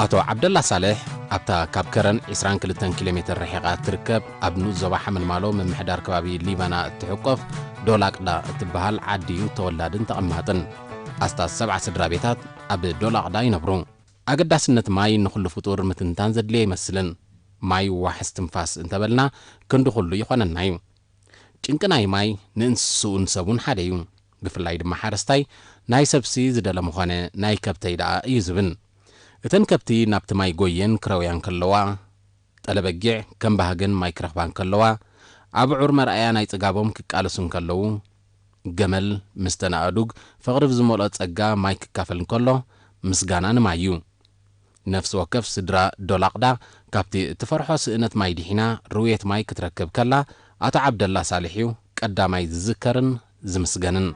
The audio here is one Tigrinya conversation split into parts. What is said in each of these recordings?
ኣቶ ዓብደላ ሳልሕ ኣብታ ካብ ከረን ዕስራን ክልተን ኪሎ ሜትር ርሒቓ እትርከብ ኣብ ንኡስ ዞባ ሓመልማሎ ምምሕዳር ከባቢ ሊበና እትሕቆፍ ዶላቅዳ እትበሃል ዓዲ እዩ ተወላድን ተቐማጥን። ኣስታት ሰብዓ ስድራ ቤታት ኣብ ዶላቅዳ ይነብሩ። ኣገዳስነት ማይ ንኹሉ ፍጡር ምትንታን ዘድልዮ ኣይመስልን። ማይ ዋሕስ ትንፋስ እንተበልና ክንዲ ኩሉ ይኾነና እዩ። ጭንቂ ናይ ማይ ንእንስስኡን ሰቡን ሓደ እዩ። ብፍላይ ድማ ሓረስታይ ናይ ሰብሲ ዝደለ ምኾነ ናይ ከብተይ ደኣ እዩ ዝብል። እተን ከብቲ ናብቲ ማይ ጎየን ክረውያ እንከለዋ፣ ጠለበጊዕ ከም ባህገን ማይ ክረኽባ እንከለዋ፣ ኣብዑር መርኣያ ናይ ጽጋቦም ክቃለሱ እንከለዉ፣ ገመል ምስተን ኣእዱግ ፍቕሪ ብዝመልኦ ጸጋ ማይ ክካፈል እንከሎ፣ ምስጋና ንማይ እዩ። ነፍሲ ወከፍ ስድራ ዶላቕዳ ካብቲ እትፈርሖ ስእነት ማይ ድሒና ርውየት ማይ ክትረክብ ከላ፣ ኣቶ ዓብደላ ሳልሕ እዩ ቀዳማይ ዝዝከርን ዝምስገንን።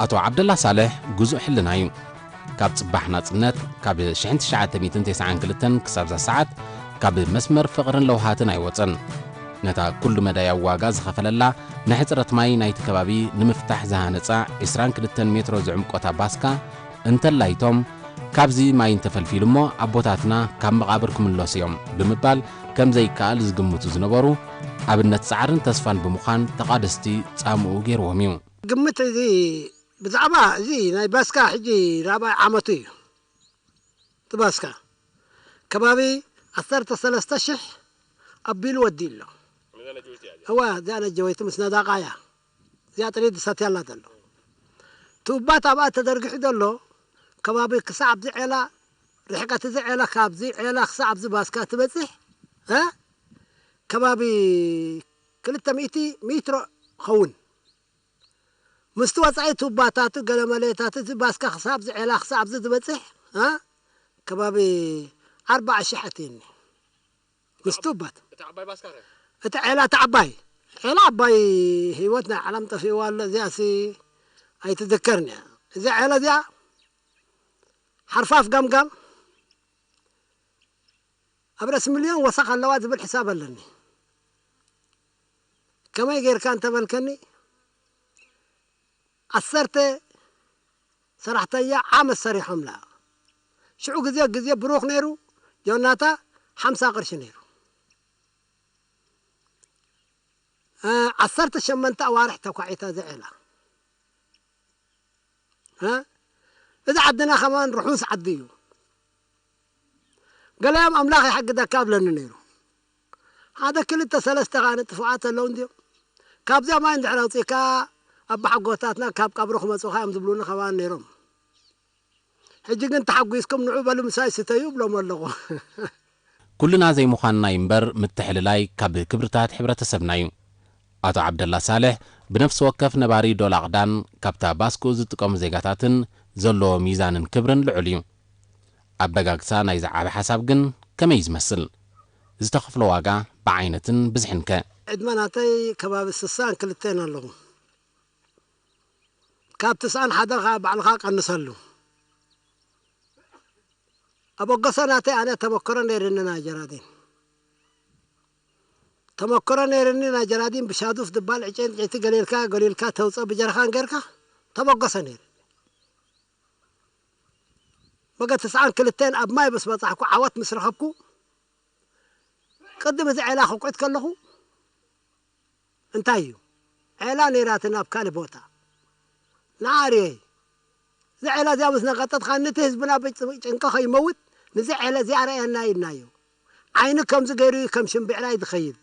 ኣቶ ዓብደላ ሳልሕ ግዙእ ሕልና እዩ። ካብ ጽባሕ ናጽነት፣ ካብ ሽሕን ትሽዓተ ሚእትን ተስዓን ክልተን ክሳብ እዛ ሰዓት፣ ካብ መስመር ፍቕርን ለውሃትን ኣይወጸን። ነታ ኩሉ መዳያዊ ዋጋ ዝኸፈለላ ንሕጽረት ማይ ናይቲ ከባቢ ንምፍታሕ ዝሃነጻ ዕስራን ክልተን ሜትሮ ዝዕምቆታ ባስካ እንተላይቶም፣ ካብዚ ማይ እንተፈልፊሉ እሞ ኣቦታትና ካብ መቓብር ክምለሱ እዮም ብምባል ከም ዘይከኣል ዝግምቱ ዝነበሩ፣ ኣብነት ጻዕርን ተስፋን ብምዃን ተቓደስቲ ጻምኡ ገይርዎም እዩ። ግምት እዚ ብዛዕባ እዚ ናይ ባስካ ሕጂ ራብዓይ ዓመቱ እዩ። እቲ ባስካ ከባቢ ዓሰርተ ሰለስተ ሽሕ ኣቢሉ ወዲኡ ኣሎ። እዋ፣ እዚኣ ነጀወይቲ ምስ ነዳቓ እያ። እዚኣ ጥሪት ዝሰትያላ ዘሎ። ትኡባት ኣብኣ ተዘርጊሑ ዘሎ ከባቢ ክሳዕ ኣብዚ ዔላ፣ ርሕቀት እዚ ዔላ ካብዚ ዔላ ክሳዕ ኣብዚ ባስካ ትበጽሕ፣ እ? ከባቢ ክልተ ሚእቲ ሜትሮ ኸውን። ምስቲ ወጻኢ ቱባታቱ ገለመለታት እዚ ባስካ ክሳብ ዝዔላ ክሳብ ኣብዚ ዝበጽሕ፣ እ? ከባቢ ኣርባዓ ሽሕ ኣትየኒ። ምስ ቱባት። እታ ዓባይ ባስካ ኸ? እታ ዔላ እታ ዓባይ። ዔላ ዓባይ ህይወት ናይ ዓለም ጠፊእዋ ኣሎ። እዚኣሲ ኣይትዝከርን እያ። እዛ ዔላ እዚኣ ሓርፋፍ ጋምጋም ኣብ ርእሲ ሚልዮን ወሰኽ ኣለዋ ዝብል ሕሳብ ኣለኒ። ከመይ ጌርካ እንተበልከኒ፣ ዓሰርተ ሰራሕተኛ ዓመት ሰሪሖምላ። ሽዑ ግዜ፣ ግዜ ብሩኽ ነይሩ፣ ጆናታ ሓምሳ ቅርሺ ነይሩ። እ፣ ዓሰርተ ሸሞንተ ኣዋርሕ ተኳዒታ እዛ ዔላ። እ፣ እዚ ዓድና ከማን ርሑስ ዓዲ እዩ። ገሊኦም ኣምላኽ ይሓግዘካ እብለኒ ነይሩ። ሓደ ክልተ ሰለስተ ከኣ ጥፉኣት ኣለዉ እንድዮም። ካብዚኣ ማይ እንድሕር ኣውጺእካ፣ ኣቦሓጎታትና ካብ ቀብሪ ክመጹኻ እዮም ዝብሉኒ ከማን ነይሮም። ሕጂ ግን ተሓጒስኩም ንዑ በሉ ምሳይ ስተዩ እብሎም ኣለኹ። ኩልና ዘይምዃንና እዩ እምበር፣ ምትሕልላይ ካብ ክብርታት ሕብረተሰብና እዩ። ኣቶ ዓብደላ ሳልሕ ብነፍሲ ወከፍ ነባሪ ዶል ኣቕዳን ካብታ ባስክኡ ዝጥቀሙ ዜጋታትን ዘለዎ ሚዛንን ክብርን ልዑል እዩ። ኣበጋግሳ ናይዚ ዓቢ ሓሳብ ግን ከመይ እዩ ዝመስል? ዝተኸፍሎ ዋጋ ብዓይነትን ብዝሕን ከ? ዕድመ ናተይ ከባቢ ስሳን ክልተን ኣለኹ። ካብ ትስዓን ሓደን ኸዓ ባዕልኻ ቀንሰሉ። ኣበገሶ ናተይ ኣነ ተመክሮ ነይርኒ ናይ ጀራዲን። ተመክሮ ነይርኒ ናይ ጀራዲን ብሻዱፍ ድባል ዕጨይቲ ገሊልካ፣ ገሊልካ ተውፅኦ ብጀርኻን ጌርካ ተበገሶ ነይርኒ። በገ ትስዓን ክልተን ኣብ ማይ ምስ በጻሕኩ ዓወት ምስ ረኸብኩ ቅድም እዚ ዔላ ክኩዕት ከለኹ እንታይ እዩ? ዔላ ነይራትን ኣብ ካልእ ቦታ። ንዓርየይ፣ እዚ ዔላ እዚኣ ምስ ነቐጠጥካ፣ ነቲ ህዝብና ብጭ-፣ ጭንቂ ከይመውት፣ ንዚ ዔላ እዚኣ ርኣየና ኢልናዮ። ዓይኒ ከምዚ ገይሩ እዩ ከም ሽምብዕራይ ዝኸይድ።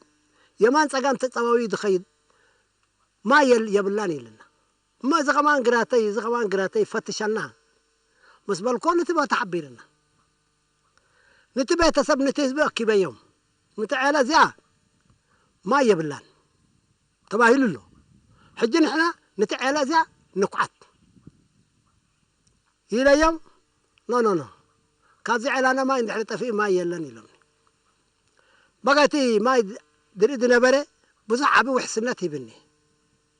የማን ጸጋም ተጸዋውዩ ዝኸይድ። ማይ የል-፣ የብላን ኢልና። እሞ እዚ ኸማን ግራተይ፣ እዚ ኸማን ግራተይ ፈትሸልና ምስ በልኮ፣ ነቲ ቦታ ሓቢርና። ነቲ ቤተሰብ፣ ነቲ ህዝቢ ኣኪበዮም። ነቲ ዔላ እዚኣ ማይ የብላን ተባሂሉ ኣሎ። ሕጂ ንሕና ነቲ ዔላ እዚኣ ንኩዓት ኢለዮም። ኖ፣ ኖ፣ ኖ። ካብዚ ዔላና ማይ እንድሕሪ ጠፊኡ ማይ የለን ኢሎምኒ። በቃ እቲ ማይ ዝርኢ ዝነበረ ብዙሕ ዓቢ ውሕስነት ሂብኒ።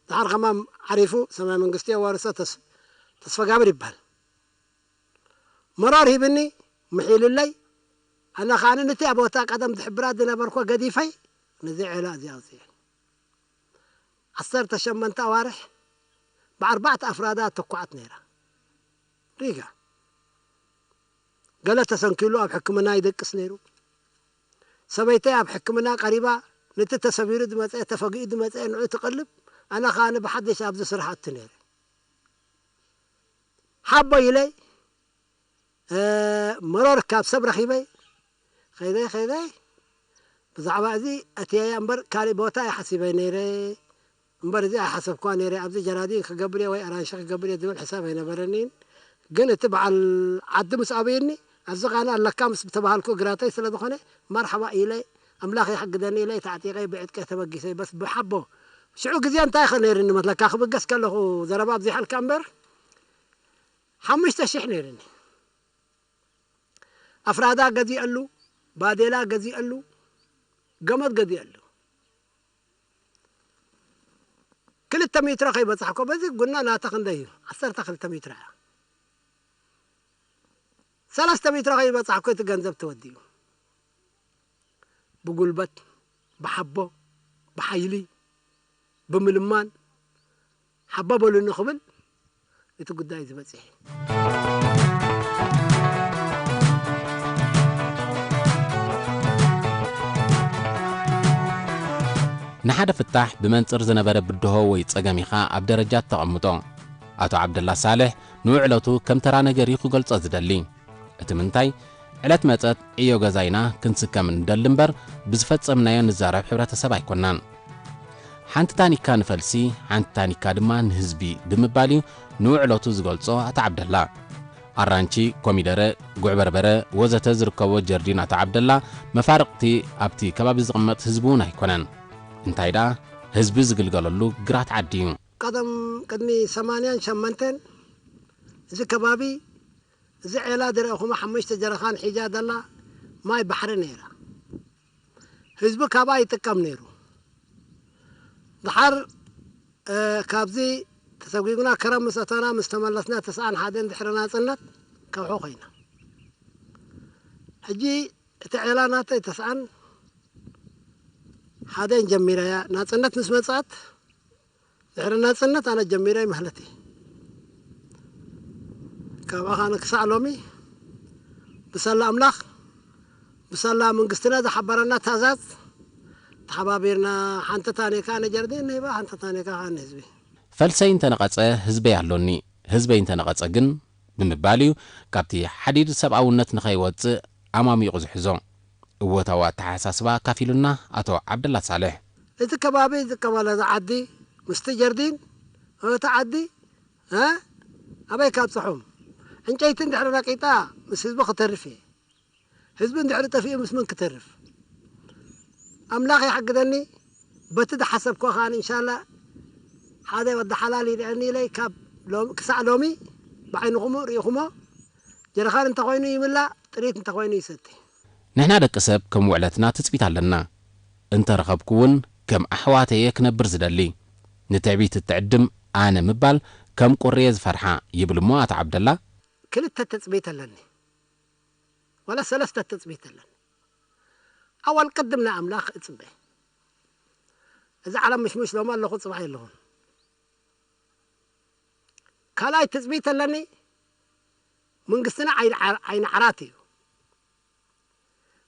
ድሓር ከማን ዓሪፉ ሰማይ መንግስቲ የዋርሶ ተስ-፣ ተስፈጋብር ይበሃል። መራር ሂብኒ፣ ምሒልለይ፣ ኣነ ኸኣኒ ነቲ ኣብ ቦታ ቀደም ዝሕብራ ዝነበርኩ ገዲፈይ ነዚ ዔላ እዚ ኣውፅኤ። ዓሰርተ ሸሞንተ ኣዋርሕ ብኣርባዕተ ኣፍራዳ ተኳዓት ነይራ። ሪጋ ገለ ተሰንኪሉ ኣብ ሕክምና ይደቅስ ነይሩ። ሰበይተይ ኣብ ሕክምና ቀሪባ ነቲ ተሰቢሩ ዝመፀ ተፈጊኡ ዝመፀ ንዑ ትቐልብ። ኣነ ኸኣኒ ብሓደሽ ኣብዚ ስራሕ ኣቱ ነይረ። ሓቦ ኢለይ መሮር ካብ ሰብ ረኺበ ኸይደ ኸይደ ብዛዕባ እዚ ኣትየያ እምበር ካልእ ቦታ ኣይሓሲበ ነይረ። እምበር እዚ ኣይሓሰብኳ ነይረ። ኣብዚ ጀራዲን ክገብር እየ ወይ ኣራንሺ ክገብር እየ ዝብል ሕሳብ ኣይነበረኒን። ግን እቲ በዓል ዓዲ ምስ ኣበየኒ ኣብዚ ቃና ኣለካ ምስ ተባሃልኩ ግራተይ ስለ ዝኾነ መርሓባ ኢለ ኣምላኽ ይሕግዘኒ ኢለ ተዓጢቐ ብዕጥቀ ተበጊሰ በስ ብሓቦ ሽዑ ግዜ እንታይ ይኽእል ነይርኒ መስለካ ክብገስ ከለኹ ዘረባ ኣብዚሓልካ እምበር ሓሙሽተ ሽሕ ነይርኒ። ኣፍራዳ ገዚአሉ፣ ባዴላ ገዚአሉ፣ ገመድ ገዚአሉ። ክልተ ሜትሮ ከይበጻሕኮ በዚ ጉና ናተ ክንደይ እዩ? ዓሰርተ ክልተ ሜትሮ እያ። ሰለስተ ሜትሮ ከይበጻሕኮ እቲ ገንዘብ ተወዲኡ። ብጉልበት፣ ብሓቦ፣ ብሓይሊ፣ ብምልማን ሓባ በሉኒ ክብል እቲ ጉዳይ ዝበጽሐ። ንሓደ ፍታሕ ብመንጽር ዝነበረ ብድሆ ወይ ጸገም ኢኻ ኣብ ደረጃ እተቐምጦ። ኣቶ ዓብደላ ሳልሕ ንውዕለቱ ከም ተራ ነገር እዩ ክገልጾ ዝደሊ። እቲ ምንታይ፣ ዕለት መጸት ዕዮ ገዛይና ክንስከም ንደሊ እምበር ብዝፈጸምናዮ ንዛረብ ሕብረተሰብ ኣይኮናን። ሓንቲ ታኒካ ንፈልሲ፣ ሓንቲ ታኒካ ድማ ንህዝቢ ብምባል እዩ ንውዕለቱ ዝገልጾ ኣቶ ዓብደላ። ኣራንቺ፣ ኮሚደረ፣ ጉዕ በርበረ ወዘተ ዝርከቦ ጀርዲን ኣቶ ዓብደላ መፋርቕቲ ኣብቲ ከባቢ ዝቕመጥ ህዝቢ እውን ኣይኮነን። እንታይ ደኣ ህዝቢ ዝግልገለሉ ግራት ዓዲ እዩ። ቀደም ቅድሚ ሰማንያን ሸሞንተን እዚ ከባቢ እዚ ዔላ ዝረእኹማ ሓሙሽተ ጀረኻን ሒዛ ዘላ ማይ ባሕሪ ነይራ። ህዝቢ ካብኣ ይጥቀም ነይሩ። ድሓር እ፣ ካብዚ ተሰጒግና ከረም ምስ ኣተና ምስ ተመለስና ተስዓን ሓደን ድሕሪ ናጽነት ከውሒ ኮይና። ሕጂ እቲ ዔላ ናተይ ተስዓን ሓደን ጀሚረያ ናጽነት ምስ መጽኣት ድሕሪ ናጽነት ኣነ ጀሚረ ማለት እዩ። ካብ ኣኻነ ክሳዕ ሎሚ ብሳላ ኣምላኽ ብሳላ መንግስትና ዝሓበረና ትእዛዝ ተሓባቢርና ሓንቲ ታኔካ ነጀርዴ ነይባ ሓንቲ ታኔካ ኻን ህዝቢ ፈልሰይ እንተነቐጸ ህዝበይ ኣሎኒ፣ ህዝበይ እንተነቐጸ ግን ብምባል እዩ ካብቲ ሓዲድ ሰብኣውነት ንኸይወጽእ ኣማሚቑ ዝሕዞ። እወታዊ ኣተሓሳስባ ኣካፊሉና ኣቶ ዓብደላ ሳልሕ። እቲ ከባቢ ዝቀበለ ዝዓዲ ምስቲ ጀርዲን እቲ ዓዲ እ? ኣበይ ካብጽሖም? ዕንጨይቲ እንድሕሪ ረቂጣ ምስ ህዝቢ ክተርፍ እየ። ህዝቢ እንድሕሪ ጠፊኡ ምስ መን ክተርፍ? ኣምላኽ ይሓግዘኒ። በቲ ዝሓሰብኮ ከኣ እንሻላ ሓደ ወዲ ሓላል ይርአኒ ኢለይ ካብ ሎም- ክሳዕ ሎሚ ብዓይንኹም ርኢኹሞ። ጀረኻን እንተኾይኑ ይምላእ፣ ጥሪት እንተኾይኑ ይሰቲ። ንሕና ደቂ ሰብ ከም ውዕለትና ትጽቢት ኣለና። እንተ ረኸብኩ እውን ከም ኣሕዋተየ ክነብር ዝደሊ። ንትዕቢት እትዕድም ኣነ ምባል ከም ቁሪየ ዝፈርሓ ይብል እሞ ኣቶ ዓብደላ። ክልተ ትጽቢት ኣለኒ። ዋላ ሰለስተ ትጽቢት ኣለኒ። ኣወል ቅድም ንኣምላኽ እጽበ። እዚ ዓለም ምሽሙሽ ሎማ ኣለኹ ጽባሕ የለኹን። ካልኣይ ትጽቢት ኣለኒ መንግስትና ዓይኒ ዓራት እዩ።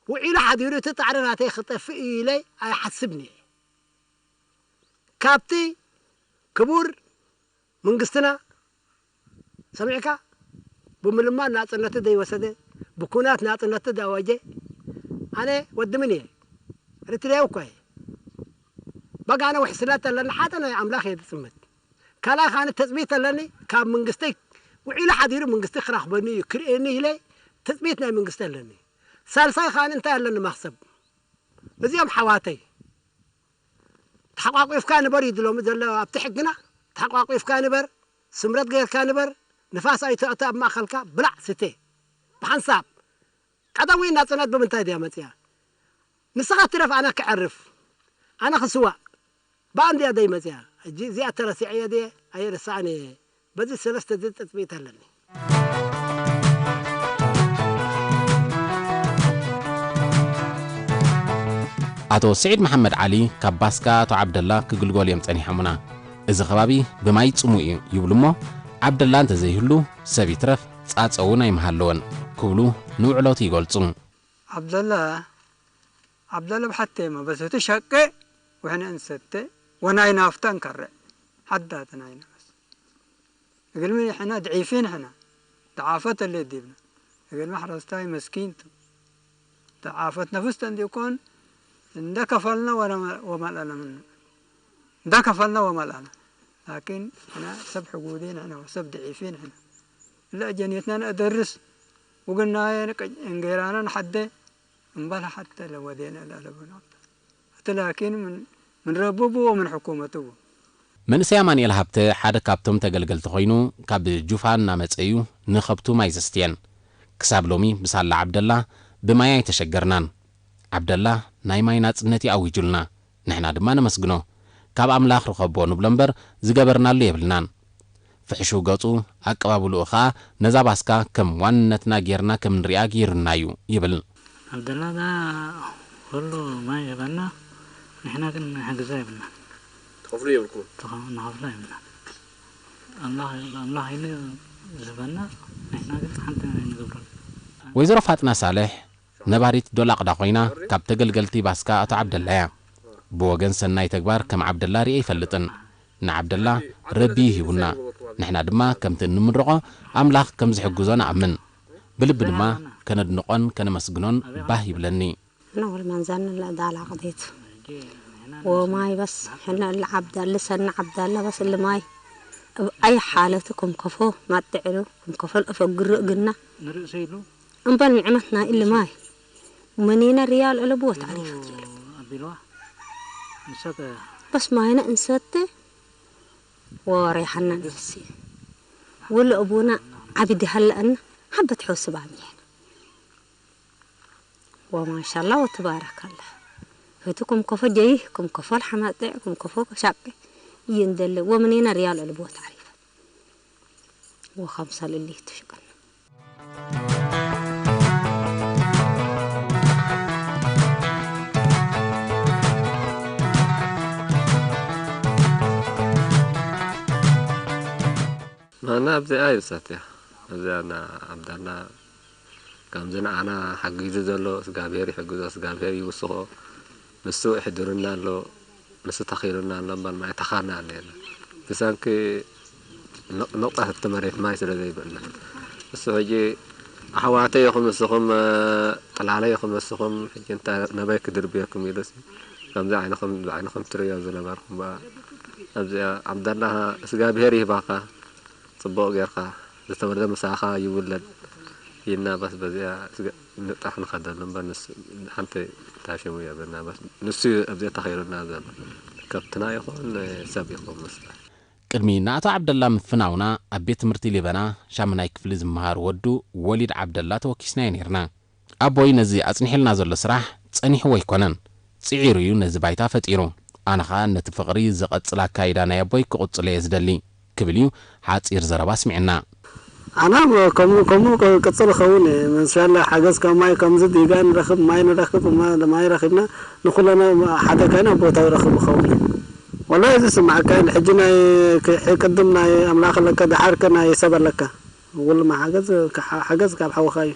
ውዒሉ ሓዲሩ እቲ ጻዕሪ ናተይ ክጠፍእ እዩ ኢለ ኣይሓስብን እየ። ካብቲ ክቡር መንግስትና ሰሚዕካ ብምልማን ናጽነቱ ዘይወሰደ ብኩናት ናጽነቱ ዘወጀ ኣነ ወዲ ምን እየ ርትርያዊ እኮ እየ። በጋ ኣነ ውሕስነት ኣለኒ ሓደ ናይ ኣምላኽ እየ ዝጽምት። ካልኣይ ኻኒ ትጽቢት ኣለኒ ካብ መንግስተይ ውዒሉ ሓዲሩ መንግስቲ ክራኽበኒ እዩ ክርእየኒ ኢለ ትጽቢት ናይ መንግስቲ ኣለኒ። ሳልሳይ ኻኒ እንታይ ኣለኒ ማኽሰብ እዚኦም ሓዋተይ ተሓቋቂፍካ ንበር እዩ ዝሎሚ ዘሎ ኣብቲ ሕግና። ተሓቋቂፍካ ንበር፣ ስምረት ገይርካ ንበር፣ ንፋስ ኣይትእቶ ኣብ ማእኸልካ ብላዕ ስተ ብሓንሳብ። ቀደም ወይ ናጽነት ብምንታይ ድያ መጽያ? ንስኻ ትረፍ ኣነ ክዕርፍ ኣነ ክስዋእ ብኣንድያ ደይ መጽያ። ሕጂ እዚኣ ተረሲዐ እየ ድየ ኣይርሳዕን እየ። በዚ ሰለስተ እዚ ተጽቢት ኣለኒ። ኣቶ ስዒድ መሓመድ ዓሊ ካብ ባስካ ኣቶ ዓብደላ ክግልገሉ እዮም ጸኒሖምና። እዚ ከባቢ ብማይ ጽሙእ እዩ ይብሉ እሞ፣ ዓብደላ እንተዘይህሉ ሰብ ይትረፍ ጻጸ እውን ኣይምሃለወን ክብሉ ንውዕሎቱ ይገልጹ። ዓብደላ ዓብደላ ብሓቴማ በሰቱ ሸቄ ውሕነ እንሰተ ወናይ ናፍታ እንከረ ሓዳተ ናይና በስ እግልሚ ሕና ድዒፊን ሕና ተዓፈት ተለ ዲብና እግልሚ ሓረስታይ መስኪንቱ ተዓፈት ነፍስ ተንዲኮን እንደ ከፈልና ወመልአና እንዳከፈልና ወመልአና ላኪን ሕና ሰብ ሕጉዲን ሕና ሰብ ድዒፊን ሕና ለእጀኔትና ነእደርስ ውግናየ እንጌራና ንሓደ እምበል ሓተ ለወዴነ ለለብና እቲ ላኪን ምን ረብቡ ወምን ሕኩመትቡ። መንእሰይ ኣማንኤል ሃብተ ሓደ ካብቶም ተገልገልቲ ኮይኑ ካብ ጁፋ እናመጸ እዩ ንኸብቱ ማይ ዘስትየን። ክሳብ ሎሚ ብሳላ ዓብደላ ብማይ ኣይተሸገርናን። ዓብደላ ናይ ማይ ናጽነት እዩ ኣዊጁልና። ንሕና ድማ ነመስግኖ። ካብ ኣምላኽ ርኸቦ ንብሎ እምበር ዝገበርናሉ የብልናን። ፍሕሹው ገጹ ኣቀባብልኡ ኸኣ ነዛ ባስካ ከም ዋንነትና ጌርና ከም ንሪኣ ጌሩና እዩ ይብል። ዓብደላ እዛ ኩሉ ማይ ይህበና፣ ንሕና ግን ንሕግዛ የብልና። ትኸፍሉ የብልኩም። ትኸ- ንኸፍሎ የብልና። ኣምላኽ ኣምላኽ ኢሉ ዝህበና፣ ንሕና ግን ሓንቲ ኣይንገብረሉ። ወይዘሮ ፋጥና ሳልሕ ነባሪት ዶላቕዳ ኮይና ካብ ተገልገልቲ ባስካ ኣቶ ዓብደላ እያ። ብወገን ሰናይ ተግባር ከም ዓብደላ ርእየ ኣይፈልጥን። ንዓብደላ ረቢ ሂቡና፣ ንሕና ድማ ከምቲ እንምርቖ ኣምላኽ ከም ዝሕግዞ ንኣምን። ብልቢ ድማ ከነድንቖን ከነመስግኖን ባህ ይብለኒ። نور من زن لا دالا قضيت وماي بس حنا اللي عبد اللي سن عبد الله بس اللي ماي أي حالتكم كفو ما تعلو كم كفو الأفقر قلنا እምበል ንዕመትና ኢሊ ማይ መኒነ ርያል እለ ብወት ዓሪፈት ኢሉ በስ ማይነ እንሰተ ወሬ ሓና ንፍሲ ወለ እቡና ዓብዲ ሃለአና ሓበት ሐውስባ ሚሄን ወማሻላ ወትባረካላ ህቱ ኩም ኮፎ ጀይህ ኩም ኮፎ ልሓማጤዕ ኩም ኮፎ ሻቄ ይንደለ ወመኒነ ርያል እለ ብወት ዓሪፈት وخمسة للي تشقن ማና ኣብዚኣ ይብሳት እያ ኣብዚኣ እና ዓብዳና ከምዚ ንዓና ሓጊዙ ዘሎ ስጋብሄር ይሕግዞ ስጋብሄር ይውስኾ ንሱ ይሕድርና ኣሎ ንሱ ተኺሉና ኣሎ እምበር ማይ ተኻርና ኣለና ብሰንኪ ንቕጣት እቲ መሬት ማይ ስለ ዘይብልና እሱ ሕጂ ኣሕዋተይ ኢኹም ንስኹም ጥላለይ ኢኹም ንስኹም ሕጂ እንታይ ነበይ ክድርብየኩም ኢሉ ከምዚ ዓይንኹም ብዓይንኹም ትርእዮ ዝነበርኩም ኣብዚኣ ዓብደላ ስጋብሄር ይህባኻ ጽቡቕ ጌርካ ዝተወልደ ምሳኻ ይውለድ ይናበስ በዚኣ ንጣሕ ንኸደሉ እምበር ንሱ ሓንቲ ታሽሙ የብልና በስ ንሱ እዩ ኣብዚኣ ተኸይሉና ዘሎ ከብትና ይኹን ሰብ ይኹን መስለ ቅድሚ ንኣቶ ዓብደላ ምፍናውና ኣብ ቤት ትምህርቲ ሊበና ሻምናይ ክፍሊ ዝመሃር ወዱ ወሊድ ዓብደላ ተወኪስናዮ ነይርና ኣቦይ ነዚ ኣጽኒሕልና ዘሎ ስራሕ ጸኒሕዎ ኣይኮነን ጽዒሩ እዩ ነዚ ባይታ ፈጢሩ ኣነ ኸኣ ነቲ ፍቕሪ ዝቐጽል ኣካይዳ ናይ ኣቦይ ክቕጽሎ እየ ዝደሊ ክብል እዩ ሓጺር ዘረባ ኣስሚዕና። ኣነ ከምኡ ከምኡ ክቅጽል እኸውን እየ። እንሻላ ሓገዝ ካብ ማይ ከምዚ ዲጋ ንረክብ ማይ ንረክብ እማ ማይ ረኪብና ንኩለና ሓደ ካይና ኣብ ቦታው ይረክብ እኸውን እዩ። ወላሂ እዚ ዝስምዓካ የለ ሕጂ ናይ ቅድም ናይ ኣምላክ ኣለካ ደሓር ከ ናይ ሰብ ኣለካ። ኩሉማ ሓገዝ ሓገዝ ካብ ሓውካ እዩ።